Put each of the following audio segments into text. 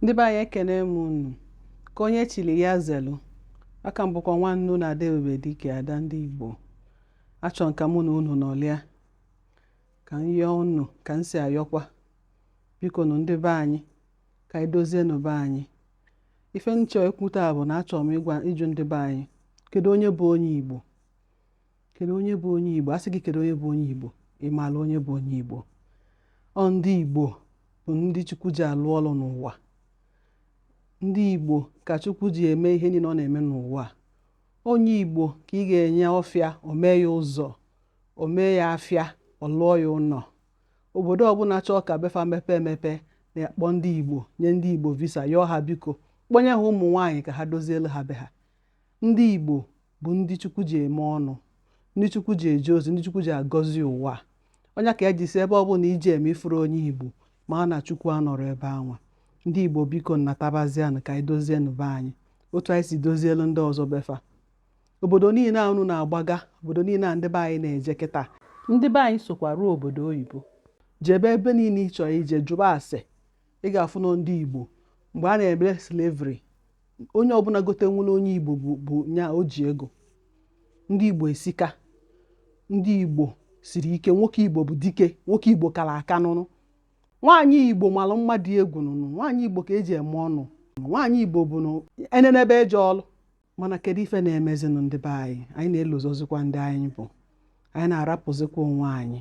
Ndị be anyị, ekene m unu. Ka onye chili ya zelu. Aka m bụkwa nwanne unu, Ada Ebube Dike, ada ndị Igbo. Achọ m ka mụ na unu nọlịa ka m yọọ unu ka m si ayọkwa. Biko nụ, ndị be anyị, ka anyị dozienụ be anyị. Ife m chọọ ikwu taa bụ na achọrọ m ịgwa, ịjụ ndị be anyị, kedu onye bụ onye Igbo? Kedu onye bụ onye Igbo? A sị gị kedu onye bụ onye Igbo, ị maara onye bụ onye Igbo? Ọ ndị Igbo bụ ndị Chukwu ji alụ ọlụ n'ụwa. Ndị Igbo ka Chukwu ji eme ihe niile ọ na-eme n'ụwa. Onye Igbo ka ị ga-enye ọfịa, o mee ya ụzọ, o mee ya afịa, ọ lụọ ya ụlọ. Obodo ọbụla chọọ ka befa mepe emepe na-akpọ ndị Igbo, nye ndị Igbo visa, yọọ ha biko kpọnye ha ụmụ nwaanyị ka ha dozielu ha be ha. Ndị Igbo bụ ndị Chukwu ji eme ọnụ, ndị Chukwu ji eje ozi, ndị Chukwu ji agọzi ụwa. Onye ka eji si ebe ọbụla iji eme ifuru onye Igbo, ma na Chukwu anọrọ ebe anwa. Ndị Igbo, biko, natabazianụ ka anyị dozienụ be anyị otu anyị si dozielu ndị ọzọ befa. Obodo niile a unu na-agbaga, obodo niile a ndị be anyị na-eje kịta, ndị be anyị sokwa ruo obodo oyibo, jebe ebe niile ị chọrọ ije, jụba ase, ị ga-afụ nọ ndị Igbo. Mgbe a na-eme slavery, onye ọbụla gote nwere onye Igbo bụ nya o ji ego. Ndị Igbo esika, ndị Igbo siri ike. Nwoke Igbo bụ dike, nwoke Igbo kara aka nụnụ. Nwaanyị Igbo malụ mma dị egwu nụnụ. Nwaanyị Igbo ka eji eme ọnụ. Nwaanyị Igbo bụ enenebe eje ọlụ. Mana kedu ife na-emezinụ ndị be anyị? Anyị na-elozozikwa ndị anyị bụ, anyị na-arapụzikwa onwe anyị.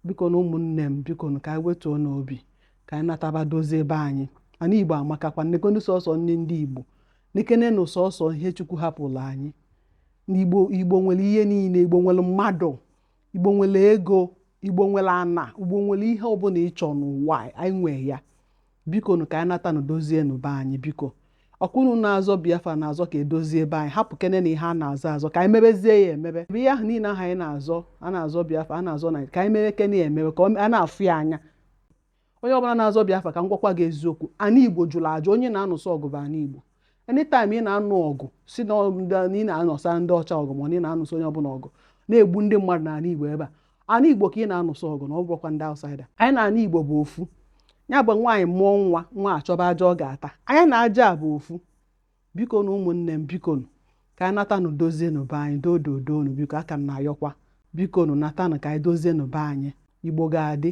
Biko na ụmụnne m, biko na ka anyị wetuo n'obi, ka anyị nataba dozie ebe anyị. Ana Igbo amakakwa. Nnekonu sọsọ nne ndị Igbo nekene nụ, sọsọ ihe Chukwu hapụrụ anyị. Igbo, Igbo nwere ihe niile. Igbo nwere mmadụ, Igbo nwere ego, Igbo nwere ana, Igbo nwere ihe ọbụla ịchọ n'ụwa, anyị nwee ya. Biko nụ, ka anyị nata nụ dozienụ be anyị. Biko, ọkwụnụ na-azọ Biafra na-azọ ka edozie ebe anyị. Hapụ kene na ihe a na-azọ azọ, ka anyị mebezie ya emebe. Bụ ihe ahụ niile ahụ anyị na-azọ, a na-azọ Biafra, a na-azọ na ka anyị mebe kene ya emebe, ka a na-afụ ya anya. Onye ọbụla na-azọ Biafra, ka m gwakwa gị eziokwu, ana Igbo jụrụ ajụ. Onye na-anụsọ ọgụ bụ ana Igbo. Anytime ị na-anụ ọgụ, si na ị na-anọsa ndị ọcha ọgụ, ma ị na-anụsọ onye ọbụla ọgụ na-egbu ndị mmadụ n'ala Igbo, ebe a ana Igbo ka ị na-anụsọ ọgụ, na ọ bụrụkwa ndị outsider. Anyị na ana Igbo bụ ofu. Ya bụ nwaanyị mụọ nwa, nwa achọba aja ọ ga-ata. Anya na aja a bụ ofu. Biko na ụmụnne m, biko nụ, ka anyị natanụ dozienụ be anyị. Dododonu, biko, aka m na-ayọkwa, biko nụ, natanụ ka anyị dozienụ be anyị. Igbo ga-adị,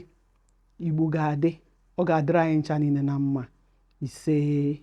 Igbo ga-adị, ọ ga-adịrị anyị ncha niile na mma. Isee.